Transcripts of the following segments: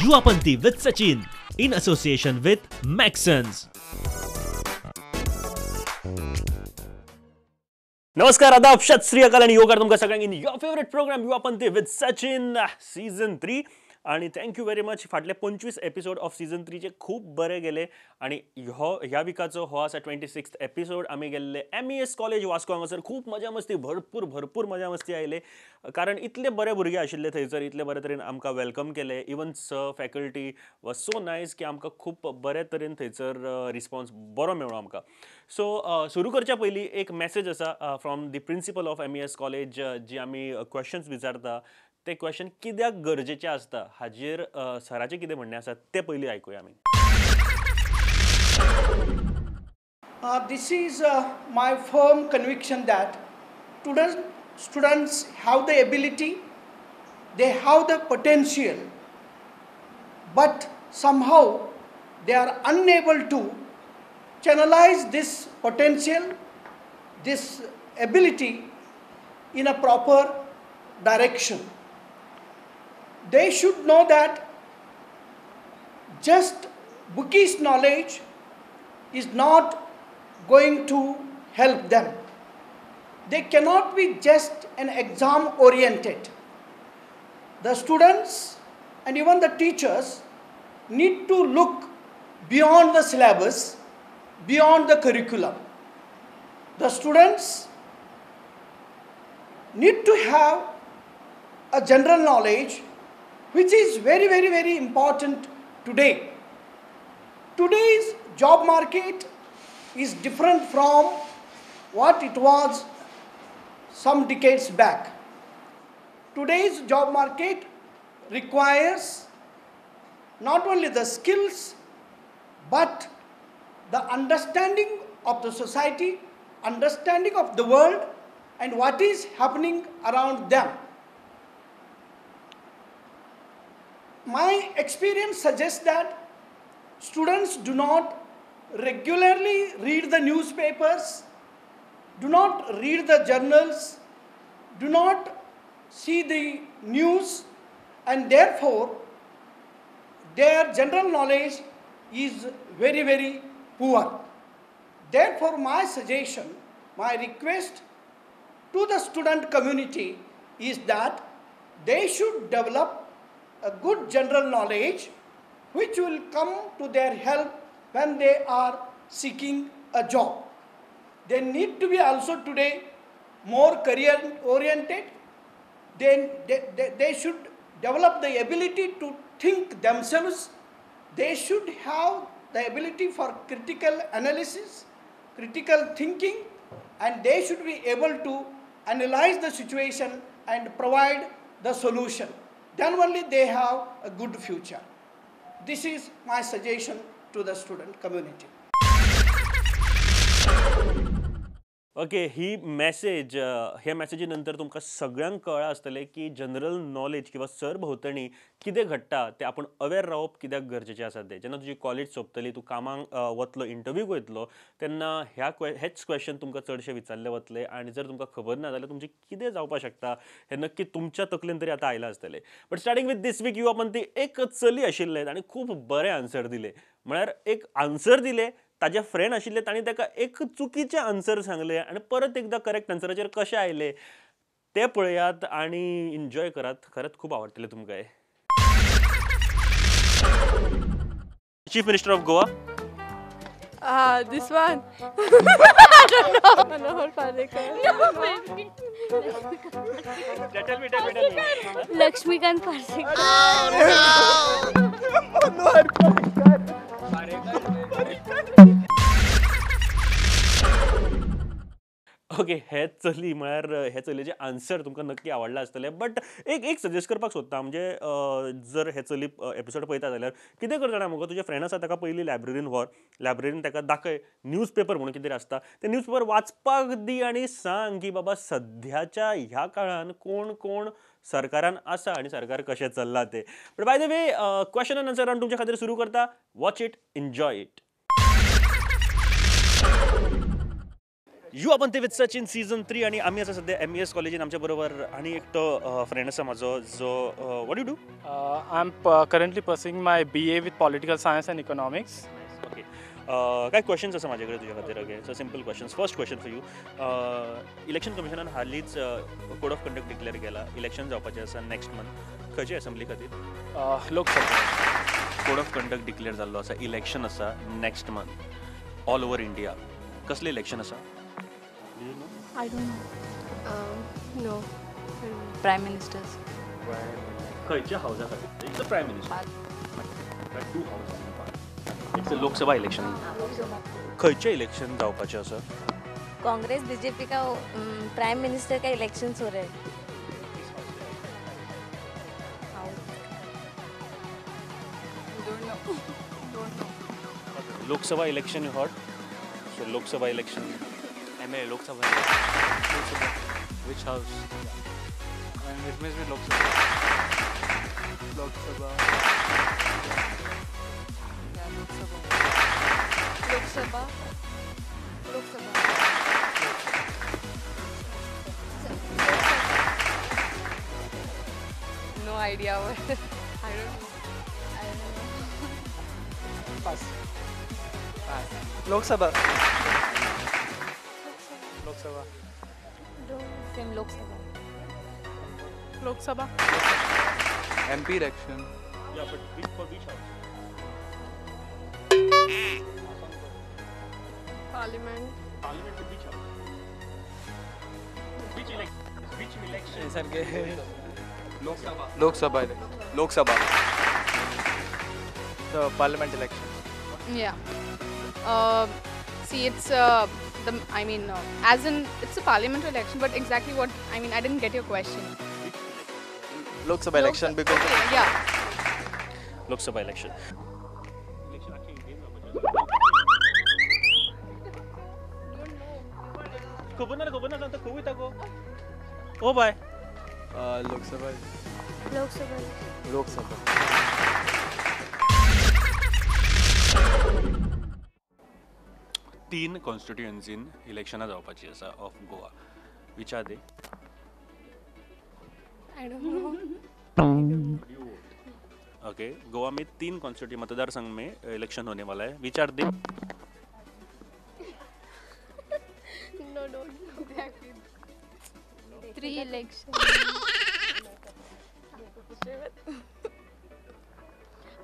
Yuva Panthi with Sachin in association with Maxons. नमस्कार, आदाब, सत श्री अकाल आणि योगार तुमकां सगळ्यांक in your favourite programme Yuva Panthi with Sachin season 3. आणि thank you very much. फाटले 25 एपिसोड ऑफ सीझन 3चे खूप बरे गेले आणि हो ह्या विकाचो हो आसा 26th episode. आमी गेल्ले MES college Vasco हांगासर खूप मजा मस्ती, भरपूर भरपूर मजा मस्ती आयले, कारण इतले बरे भुरगे आशिल्ले थंयसर, इतले बरे तरेन आमकां welcome केले. Even sir faculty was so nice की आमकां खूब बरे तरेन थंयसर रिस्पॉन्स बरो मेळ्ळो आमकां. सो सुरू करच्या पयलीं एक मॅसेज आसा from the principal of MES college, जी आमी क्वेश्चन्स विचारता ते क्वेश्चन कित्याक गरजेचे आसता हाजेर सराचें कितें म्हणणें आसा तें पयलीं आयकुया आमी. This is my firm conviction that students have the ability, they have the potential, but somehow they are unable to channelize this potential, this ability in a proper direction. They should know that just bookish knowledge is not going to help them. They cannot be just an exam oriented. The students and even the teachers need to look beyond the syllabus, beyond the curriculum. The students need to have a general knowledge which is very, very, very important today. Today's job market is different from what it was some decades back. Today's job market requires not only the skills but the understanding of the society, understanding of the world and what is happening around them. My experience suggests that students do not regularly read the newspapers, do not read the journals, do not see the news, and therefore their general knowledge is very, very poor. Therefore, my suggestion, my request to the student community is that they should develop a good general knowledge which will come to their help when they are seeking a job. They need to be also today more career oriented. They should develop the ability to think themselves. They should have the ability for critical analysis, critical thinking, and they should be able to analyze the situation and provide the solution. Then only they have a good future. This is my suggestion to the student community. Okay, he message ह्या मॅसेजी नंतर तुमकां सगळ्यांक कळ्ळां आसतलें की general knowledge किंवा सरभोंवतणी कितें घडटा तें आपूण अवेर रावप कित्याक गरजेचें आसा तें. जेन्ना तुजी कॉलेज सोंपतली, तूं कामाक वतलो, इंटरव्यूक वयतलो, तेन्ना ह्या हेच क्वेश्चन तुमकां चडशे विचारले वतले आनी जर तुमकां खबर ना जाल्यार तुमचें कितें जावपाक शकता हें नक्की तुमच्या तकलेन तरी आतां आयलां आसतलें. But starting with this week Yuva Panthi एक चली आशिल्लें आनी खूब बरें आन्सर दिलें. म्हळ्यार एक आन्सर दिलें, ताजे फ्रेंड आशिल्ले तांणी ताका एक चुकीचें आन्सर सांगलें आनी परत एकदां करेक्ट आन्सराचेर कशें आयले तें पळयात आनी एन्जॉय करात. खरेंच खूब आवडटलें तुमकां हें. Chief minister of Goa? This one. I don't know. Manohar Parrikar. No, maybe. Tell me, tell me, tell me. Laxmikant Parsekar. Oh no! Manohar Parrikar. Okay, हे चली म्हळ्यार हे चलयेचें आन्सर तुमकां नक्की आवडलां आसतलें. बट एक एक सजेस्ट करपाक सोदता, म्हणजे जर हे चली एपिसोड पळयता जाल्यार कितें कर जाणा मुगो, तुजें फ्रेंड आसा ताका पयलीं लायब्ररीन व्हर, लायब्ररीन ताका दाखय न्यूज पेपर म्हणून कितें आसता ते न्यूज पेपर वाचपाक दी आनी सांग की बाबा सद्याच्या ह्या काळान कोण कोण सरकारान आसा आनी सरकार कशें चल्लां तें. But by the way, question and answer round तुमच्या खातीर सुरू करता. Watch it, enjoy it. You are with Sachin season 3 आणि आम्ही आसा सध्या MES कॉलेजीन. आमच्या बरोबर आणि एकटो फ्रेंड आसा म्हाजो जो what you do? I am currently pursuing my BA with political science and economics. Okay, काय क्वेश्चन्स आसा म्हाजे कडेन तुज्या खातीर. Okay, so simple questions. First question for you, election कमिशनान हालींच कोड ऑफ कंडक्ट डिक्लेअर केला, इलेक्शन जावपाचें आसा नेक्स्ट मंथ, खंयचे असेंब्ली खातीर? Lok Sabha. Code of conduct declare जाल्लो आसा, इलेक्शन आसा next month all over India, कसलें इलेक्शन आसा? I don't know. No. Prime ministers. खंयच्या हावजा खातीर? It's a prime minister. Two house. It's a Lok Sabha election. खंयचें election जावपाचें आसा? कांग्रेस बीजेपी का प्राइम मिनिस्टर का इलेक्शन हो रहा है. Lok Sabha election you heard? So Lok Sabha election. MA Lok Sabha. Lok Sabha. Which house? And it must be Lok Sabha. Lok Sabha. Yeah, Lok Sabha. Lok Sabha. Lok Sabha. No idea what. I don't know. I don't know. Pass. Lok Sabha. Lok Sabha. Same Lok Sabha. Lok Sabha. MP election. Yeah, but for which house? Parliament. Parliament for which house? Which election? Which election? Lok Sabha. Lok Sabha election. Lok Sabha. The parliament election. Yeah. See, it's the I mean, as in it's a parliamentary election, but exactly what I mean, I didn't get your question. Lok Sabha election because okay, yeah. Lok Sabha election. खबर ना, खबर ना सांगता खंय वयता गो? ओ बाय. लोकसभा. लोकसभा. लोकसभा. तीन कॉन्स्टिट्युएन्सीन इलेक्शनां जावपाची आसा of Goa. Which are they? I don't know. Okay, Goa में 3 कॉन्स्टिट्यू मतदार संघ में इलेक्शन होने वाला है. Which are they? No, don't know exactly. 3 election.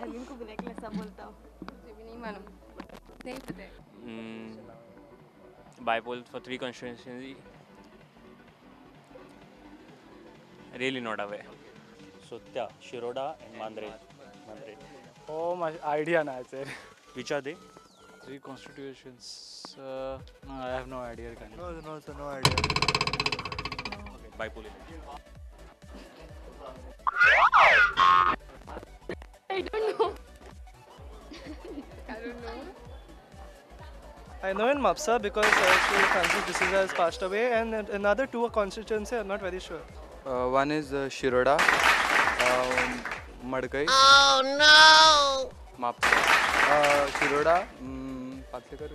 Arvind co black लसा बोलता हूँ. मुझे भी नहीं मालूम. नहीं पता है. Bypoll for 3 constituency. Really not aware. So त्या Shiroda and Mandrem. Mandrem. Oh, my idea ना sir. Which are they? 3 constitutions. No, I have no idea. No, no, sir, no idea. Okay, bypoll election. I don't know. I don't know. I know in Mapsa because Sri Francis D'Souza has passed away, and another 2 constituency I'm not very sure. One is Shiroda, Madkai. Oh no! Mapsa. Shiroda, Patlikar.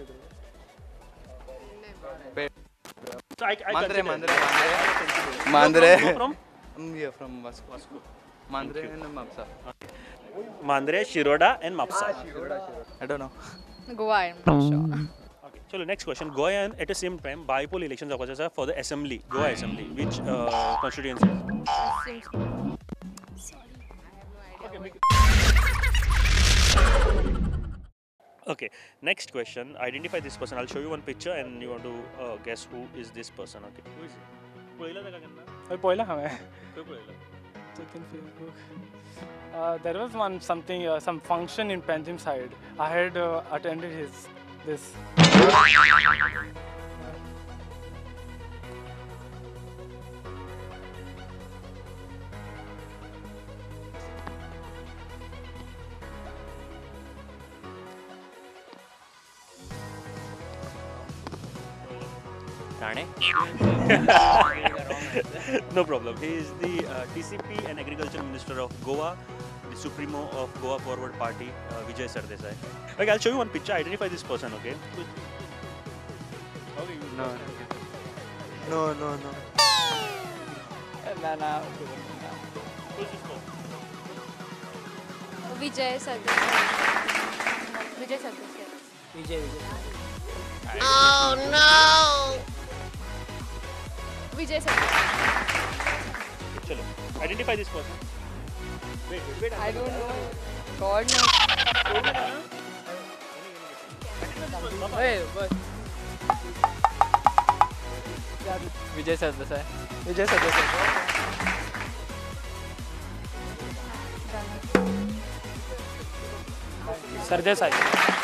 So I Mandre, Mandre, Mandre. Mandre. From? I'm here from Vasco. Vasco. Mandre and Mapsa. Mandre, Shiroda and Mapsa. Shiroda, Shiroda. I don't know. Goa, I'm not sure. Okay, chalo, next question. Goa and at the same time bypoll elections जावपाचे आसा for the assembly, Goa assembly, which constituency? Sorry. Okay, next question. Identify this person. I'll show you one picture and you want to guess who is this person. Okay, who is it? पळयला ताका केन्ना? हय पळयला हांवें. खंय पळयला? Check in Facebook. There was one something, some function in Panjim side. I had attended his this. Rane? No problem. He is the TCP and Agriculture Minister of Goa, the Supremo of Goa Forward Party, Vijay Sardesai. Okay, I'll show you one picture. Identify this person, okay? Okay, you No. No, no, no. ना ना. Vijay Sardesai. Vijay Sardesai. Vijay Vijay. Oh no! Vijay Sardesai. Chalo, identify this person. Wait, wait, wait. I don't know. God knows. Hey, but Vijay Sardesai. Vijay Sardesai. Sardesai.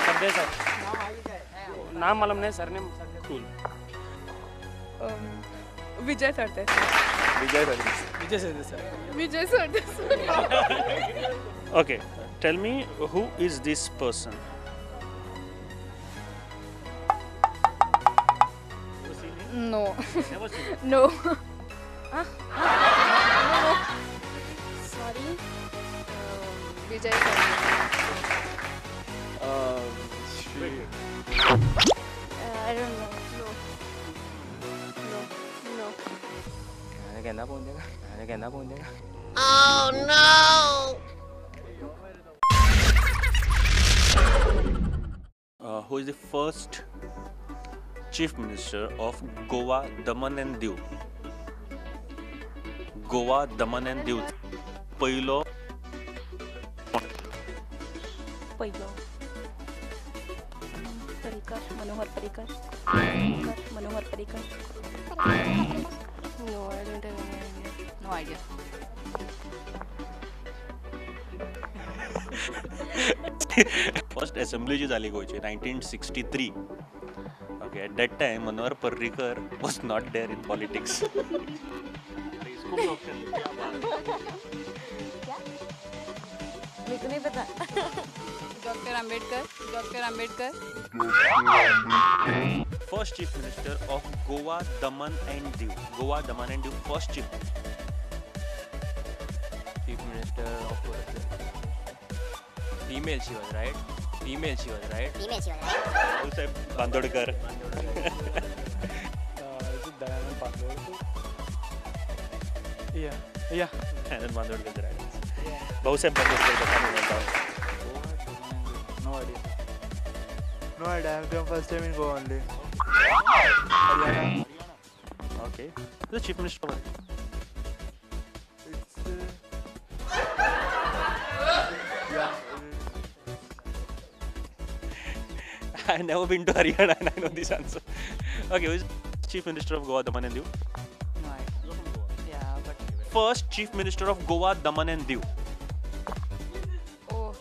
Sardesai. नाम मालूम नहीं, surname. Cool. Vijay Sardesai. Vijay Sardesai. Vijay Sardesai. Vijay Sardesai. Okay, tell me, who is this person? No. Never seen it. No. Huh? No. Sorry. Vijay Sardesai. I don't know. No. No. No. कहना पहुँच जाएगा. कहना पहुँच जाएगा. Oh no! Who is the first Chief Minister of Goa, Daman and Diu? Goa, Daman and Diu. पहिलो. पहिलो. Parrikar, Manohar Parrikar. Parrikar, Manohar Parrikar. No, I don't have any idea. No idea. First assembly जी झाली गोयची 1963. Okay, at that time Manohar Parrikar was not there in politics. क्या? मेरे को नहीं पता. Doctor Ambedkar. Doctor Ambedkar. First Chief Minister of Goa, Daman and Diu. Goa, Daman and Diu. First Chief Minister. Chief Minister of Female she was, right? Female she was, right? Female she was, right? Bhausaheb Bandodkar. Is it Dayanand Bandodkar? Yeah, yeah. Dayanand Bandodkar is the right answer. Yeah. Bhausaheb Bandodkar का नाम बताओ. No idea. No idea. I have come first time in Goa only. Haryana. Okay. The Chief Minister of It's yeah. I have never been to Haryana and I know this answer. Okay, who is Chief Minister of Goa, Daman and Diu? No idea. You're from Goa. Yeah, but First Chief Minister of Goa, Daman and Diu. Oh,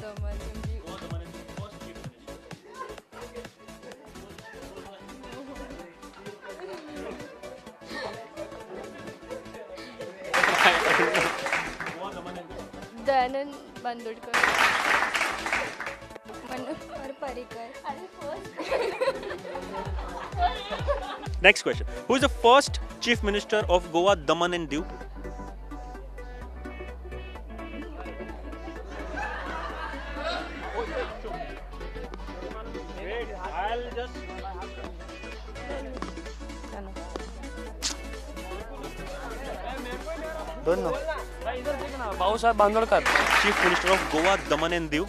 Daman and Diu. Goa, Daman and Diu. First Chief Minister. Goa, Daman and Diu. Dayanand Bandodkar. Manohar Parrikar. Next question. Who is the first Chief Minister of Goa, Daman and Diu? Wait, I'll just. Don't know. Bhausaheb Bandodkar. Chief Minister of Goa, Daman and Diu.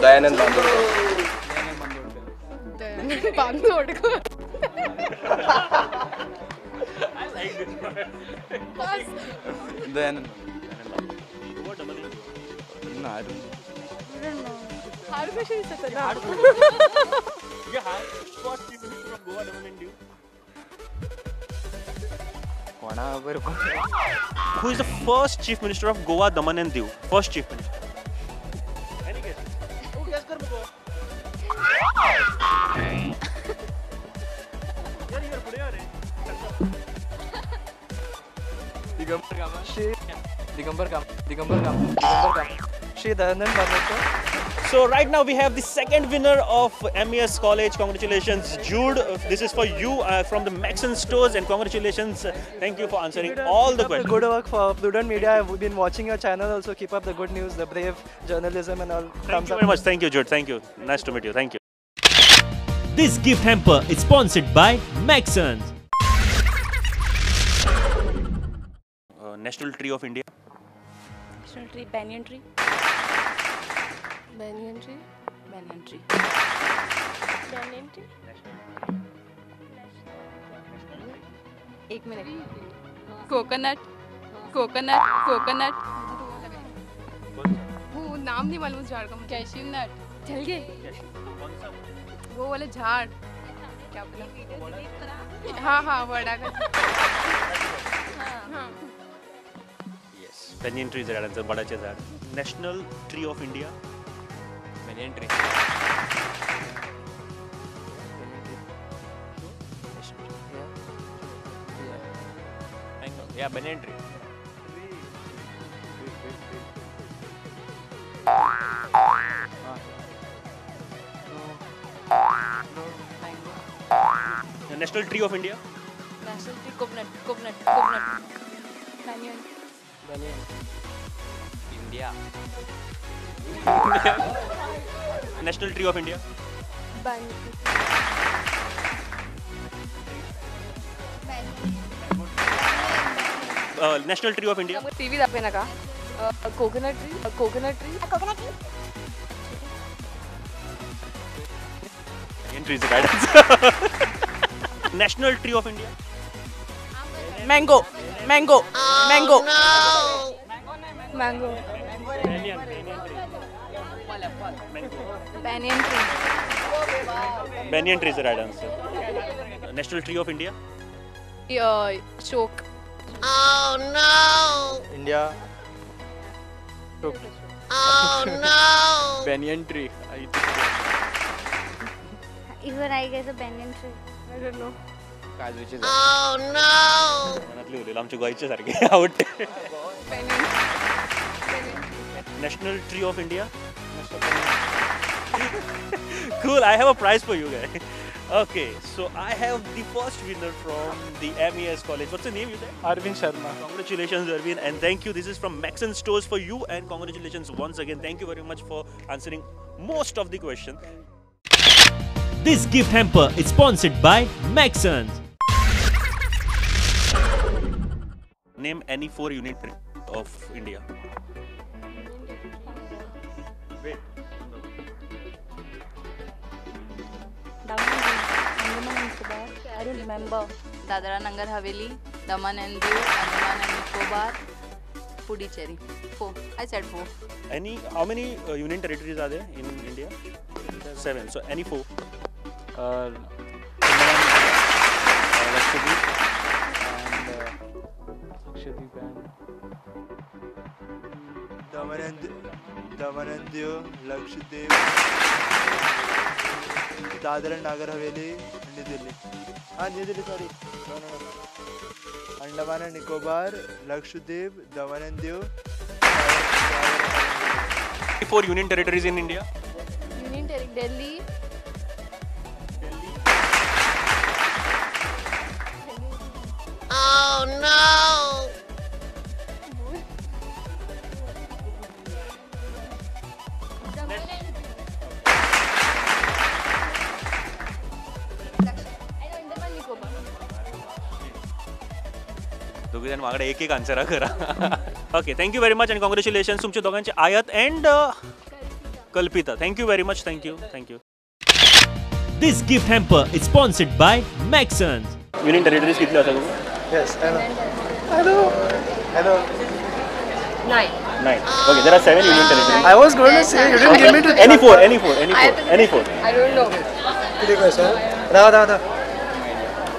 Dayanand Bandodkar. Dayanand Bandodkar. I like this one. Pass. Dayanand. Goa, Daman and Diu. No, I don't know. I don't know. Hard question is such a hard. Yeah, hard. First Chief Minister of Goa, Daman and Diu. Who is the first Chief Minister of Goa, Daman and Diu? First Chief Minister. Any guess? Oh, guess kar muko. यार यार पुढे यार. Digambar Kamat. Digambar Kamat. Digambar Kamat. Digambar Kamat. Shri Dayanand Bandodkar. So right now we have the second winner of MES College. Congratulations, Jude. This is for you from the Maxon Stores, and congratulations. Thank you for answering all the questions. Good work for Prudent Media. I've been watching your channel also. Keep up the good news, the brave journalism and all. Thank you very much. Thank you, Jude. Thank you. Nice to meet you. Thank you. This gift hamper is sponsored by Maxon. National Tree of India. National tree, banyan tree. Banyan tree. Banyan tree. Banyan tree. एक minute. Coconut, coconut, coconut. वो नाम नहीं मालूम उस झाड़ का मुझे. Cashew nut. चल गए. वो वाला झाड़. क्या बोला? हाँ हाँ वड़ा का. हाँ. Yes. Banyan tree is the right answer. वडाचे झाड. National Tree of India. Banyan tree. Yeah, banyan tree. The National Tree of India. National tree, coconut, coconut, coconut. Banyan. Banyan. India. National Tree of India. Banyan. National Tree of India. TV दाखवे नका. Coconut tree, coconut tree, coconut tree. Banyan tree is the right answer. National Tree of India. Mango, mango, mango. No. Mango. Banyan tree. Banyan tree. Banyan tree is the right answer. National Tree of India. Ashok. Oh no! India. Oh no! Banyan tree. I think. Even I guess a banyan tree. I don't know. काजूचे झाड. Oh no! मनातली उरलेलं आमच्या गोंयचे सारखे आवडते. National Tree of India. Cool, I have a prize for you guys. Okay, so I have the first winner from the MES College. What's the name you said? Arvind Sharma. Congratulations, Arvind, and thank you. This is from Maxon Stores for you, and congratulations once again. Thank you very much for answering most of the question. This gift hamper is sponsored by Maxon. Name any 4 unit of India. Wait. I don't remember. Dadra Nagar Haveli, Daman and Diu, Andaman and Nicobar, Puducherry. 4. I said 4. Any? How many union territories are there in India? 7. So any 4. Andaman, Lakshadweep, and Lakshadweep and Daman and Diu, Lakshadweep, Dadra and Nagar Haveli, New Delhi. Ah, New Delhi, sorry. No, no, no. Andaman and Nicobar, Lakshadweep, Daman and Diu. 4 union territories in India. Union territory, Delhi. Delhi. Oh no! दोघी जण मागडे एक एक answer करा. Okay, thank you very much and congratulations तुमच्या दोघांचे Aayat and Kalpita. Thank you very much. Thank you. Thank you. This gift hamper is sponsored by Maxon. Union territories कितले आसा? Yes, I know. I know. I know. 9. 9. Okay, there are 7 union territories. I was going to say you didn't give me to any 4, any 4, any 4, any 4. I don't know. किती question? Rao Rao Rao.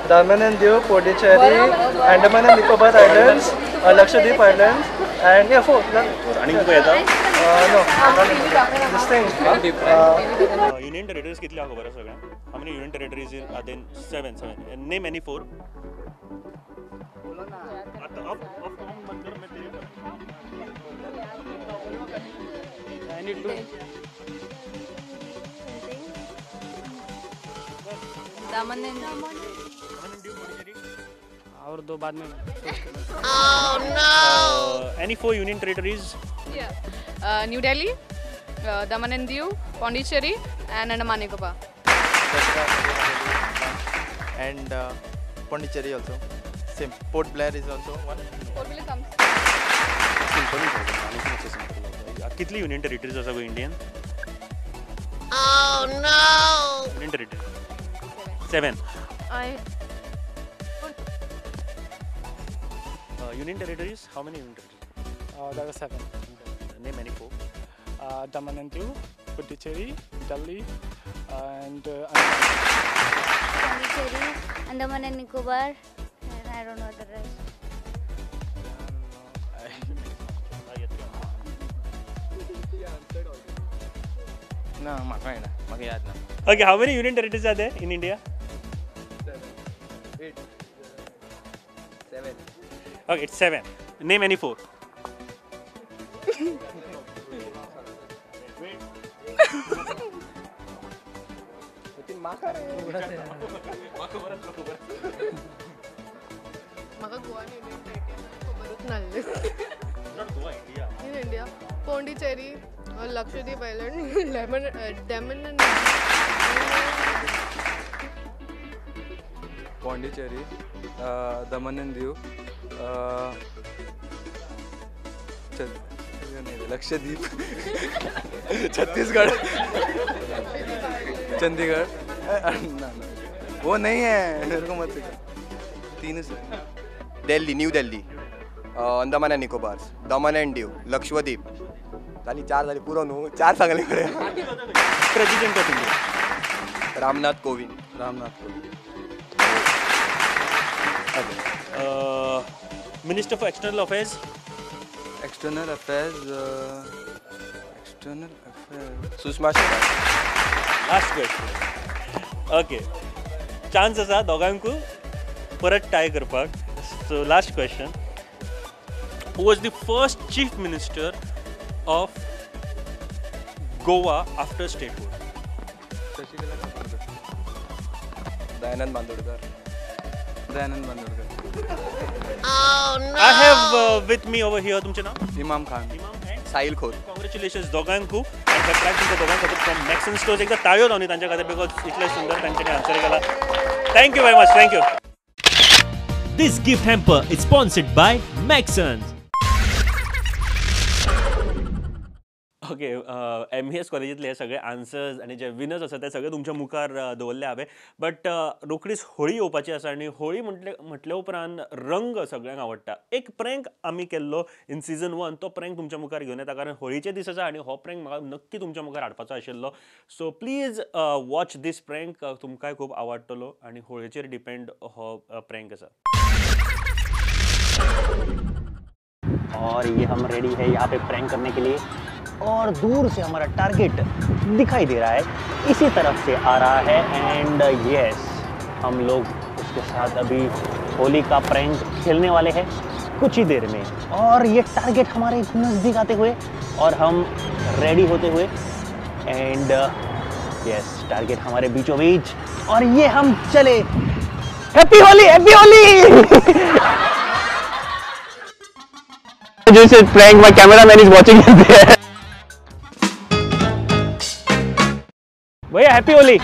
Daman and Diu, Pondicherry, Andaman and Nicobar Islands, Lakshadweep Islands, and yeah, 4. आणि तुका येता? No, this thing. Union territories कितले आहा खबर आसा सगळ्यांक? How many union territories are there? 7, 7. Name any 4. अब अब बंद कर, मैं तेरे 22. Daman and और दो बाद में. Oh no! Any 4 union territories? Yeah. New Delhi, Daman and Diu, Pondicherry, and Andaman Nicobar. And Pondicherry also. Same. Port Blair is also one. Port Blair comes. Simple. कितली union territories आसा गो Indian? Oh no! Union territory. 7. I. Union territories? How many union territories? There are 7. Name any 4. Daman and Diu, Puducherry, Delhi, and Pondicherry, Andaman and Nicobar, and I don't know the rest. No, म्हाका याद ना. Okay, how many union territories are there in India? 7, 8, 7. Okay, it's 7. Name any 4. म्हाका Goa union territory खबरूच नासली. Not Goa, India. In India, Pondicherry, Lakshadweep Island, Lemon, Daman and Pondicherry, Daman and Diu, Lakshadweep, Chhattisgarh, Chandigarh. ना ना वो नहीं है, मेरे को मत सिखा. 3 से. Delhi, New Delhi, Andaman and Nicobar, Daman and Diu, Lakshadweep. झाली 4 झाली पुरो न्हू 4 सांगले मरे. President of India? Ramnath Kovind. Ramnath Kovind. Okay. Minister for External Affairs? External Affairs, External Affairs. Sushma Swaraj. Last question. Okay. Chance आसा दोगांकू परत tie करपाक. So last question. Who was the first Chief Minister of Goa after statehood? Shashikala Kakodkar. Dayanand Bandodkar. Dayanand Bandodkar. Oh no! I have with me over here तुमचे नाव? Imam Khan. Imam and Sahil Khot. Congratulations दोगांकू and हे prize तुमच्या दोगां खातीर from मॅक्सन stores. एकदा ताळयो लावनी तांच्या खातीर because इतले सुंदर तांच्यांनी आन्सर केला. Thank you very much. Thank you. This gift hamper is sponsored by Maxons. Okay, MES कॉलेजींतले हे सगळे आन्सर्स आनी जे विनर्स आसा ते सगळे तुमच्या मुखार दवरले हांवें. बट रोखडीच होळी येवपाची आसा आनी होळी म्हटले उपरांत रंग सगळ्यांक आवडटा. एक प्रँक आमी केल्लो इन सीजन 1, तो प्रँक तुमच्या मुखार घेवन येता कारण होळीचे दीस आसा आनी हो प्रँक म्हाका नक्की तुमच्या मुखार हाडपाचो आशिल्लो. So please watch this prank, तुमकांय खूब आवडटलो आनी होळीचेर डिपेंड हो प्रँक आसा. और ये हम रेडी है यहाँ पे प्रैंक करने के लिए और दूर से हमारा टारगेट दिखाई दे रहा है, इसी तरफ से आ रहा है. एंड यस, हम लोग उसके साथ अभी होली का प्रैंक खेलने वाले हैं कुछ ही देर में. और ये टारगेट हमारे नज़दीक आते हुए और हम रेडी होते हुए. एंड यस, टारगेट हमारे बीचों बीच और ये हम चले. Happy Holi, happy Holi. Just a prank, my cameraman is watching it there. भैया हैप्पी होली,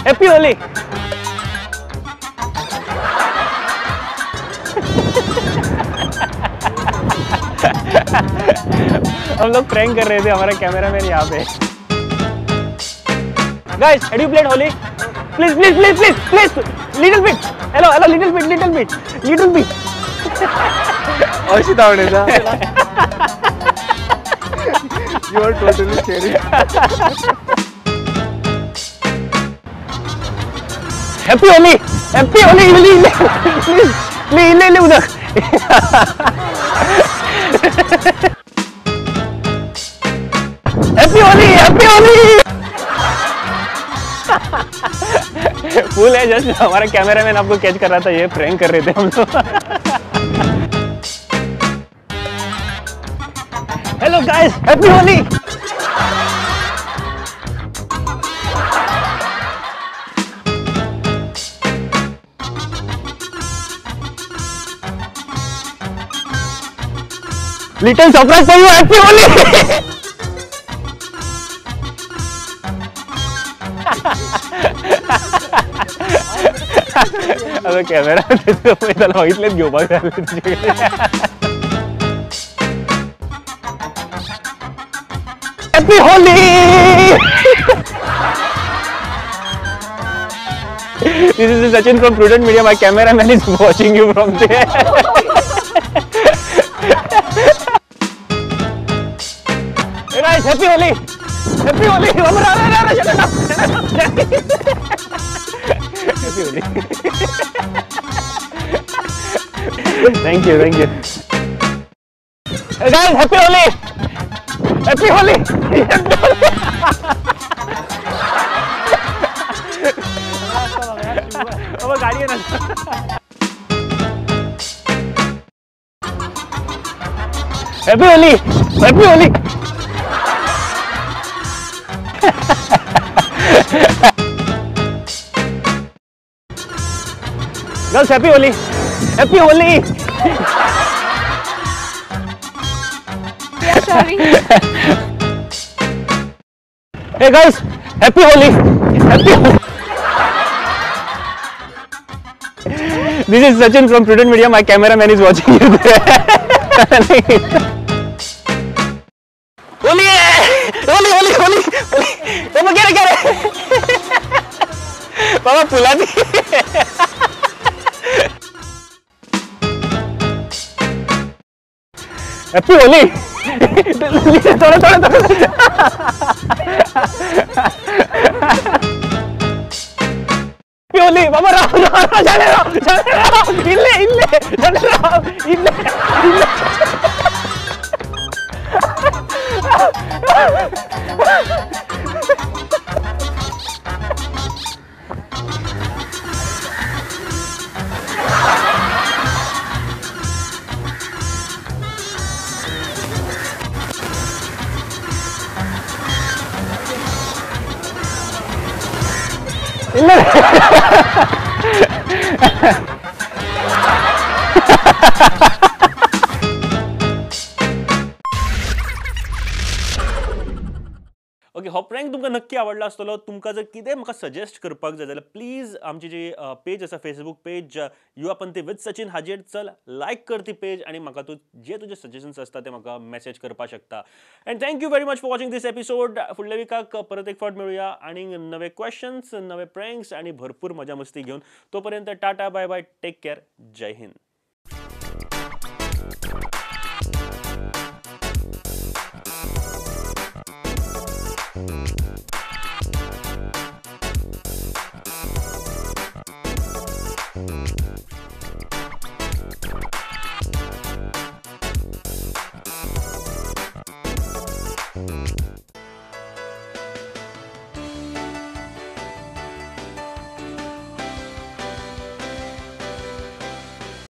हैप्पी होली. हम लोग प्रैंक कर रहे थे, हमारा कैमरामैन यहाँ pay. Guys, have you played Holi? Please please please please please, little bit. Hello hello, little bit little bit little bit. अशी धावणेचा. You are totally scary. Happy Holi, happy Holi. Please please, ले ले उदक. Happy Holi, happy Holi. फुल है just. हमारा cameraman आपको catch कर रहा था, ये prank कर रहे थे हम लोग. Hello guys, happy Holi. Little surprise for you. Happy Holi. आता कॅमेरा त्याला बघितलेच घेवपाक जाय तुजे. Happy Holi. This is Sachin from Prudent Media. My cameraman is watching you from there. Hey guys, happy Holi! Happy Holi! Shut up! Happy Holi! Thank you, thank you. Hey guys, happy Holi! Happy Holi! Happy Holi! बाबा गाडी आहे ना. Happy Holi! Happy Holi! Girls, happy Holi! Happy Holi! Yeah, sorry. Hey guys, happy Holi! Happy Holi! This is Sachin from Prudent Media. My cameraman is watching you there. Holi! Holi! Holi! Holi! Holi! बाबा क्या रे क्या रे? बाबा पुला दी. Happy Holi! थोड़ा थोड़ा थोड़ा. Happy Holi! बाबा राव राव जाने राव जाने राव इल्ले इल्ले जाने राव इल्ले इल्ले. ओके, हो प्रँक तुमकां नक्की आवडला आसतलो. तुमकां जर कितें म्हाका सजेस्ट करपाक जाय जाल्यार प्लीज आमची जी पेज आसा फेसबूक पेज युवा पंथी विथ सचिन हाजेर चल लायक कर ती पेज आनी म्हाका तूं जे तुजे सजेशन्स आसता ते म्हाका मॅसेज करपाक शकता. And thank you very much for watching this episode. फुडल्या विकाक परत एक फावट मेळुया आनी नवे क्वेश्चन्स, नवे प्रँक्स आनी भरपूर मजा मस्ती घेवन. तो पर्यंत tata, bye bye, take care, Jai Hind.